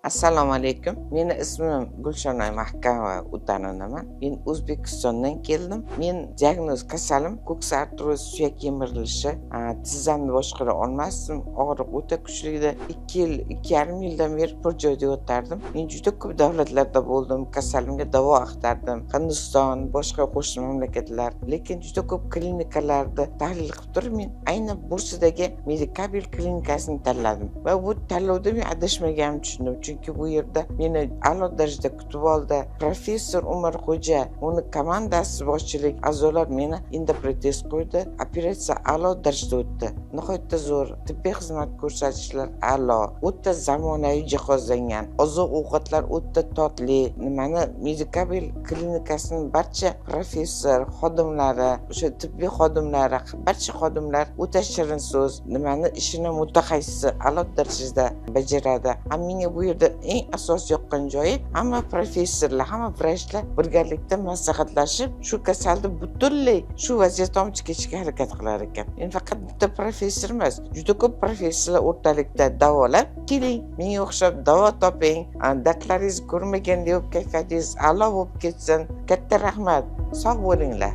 Assalomu alaykum. Meni ismim Gulshanoy Mahkamova Utanonaman. Men O'zbekistondan keldim. Men diagnoz kasalim ko'ks artroz, suyak yemirilishi, tizzamni boshqara olmasdim. Og'riq o'ta kuchli edi. 2 yil, 2,5 yildan beri bir joyda yotardim. Men juda ko'p davlatlarda bo'ldim, kasalimga davo axtardim. Hindiston, boshqa qo'shni mamlakatlar, lekin juda ko'p klinikalarda tahlil qilib turib, men aynan Bursadagi Medikabel klinikasini tanladim. Va bu tanlovda men adashmaganimni tushundim. Chunki bu yerda meni a'lo darajada kutib oldi. Professor Umar Xo'ja, uni komandasi boshchilik a'zolar meni endoprotez qo'ydi. Operatsiya a'lo darajada o'tdi. Nihoyatda zo'r tibbiy xizmat ko'rsatishlar a'lo, o'ta zamonaviy jihozlangan. Oziq-ovqatlar o'ta totli. Nimani Medikabel klinikasining barcha professor xodimlari, o'sha tibbiy xodimlari, barcha xodimlar o'ta shirin so'z, nimani ishini mutaxassisi a'lo darajada bajaradi. Ham menga bu yerda eng asosiy yoqqan joyi, hamma professorlar, hamma vrachlar birgalikda maslahatlashib, shu kasalni butunlay shu vaziyatdan olib chiqishga harakat qilar ekan. Men faqat bitta professor emas, juda ko'p professorlar o'rtalikda davolab, keling, menga o'xshab davo toping, dardlaringizni ko'rmagandek bo'lib kayfiyatingiz a'lo bo'lib ketsin. Katta rahmat. Sog' bo'linglar.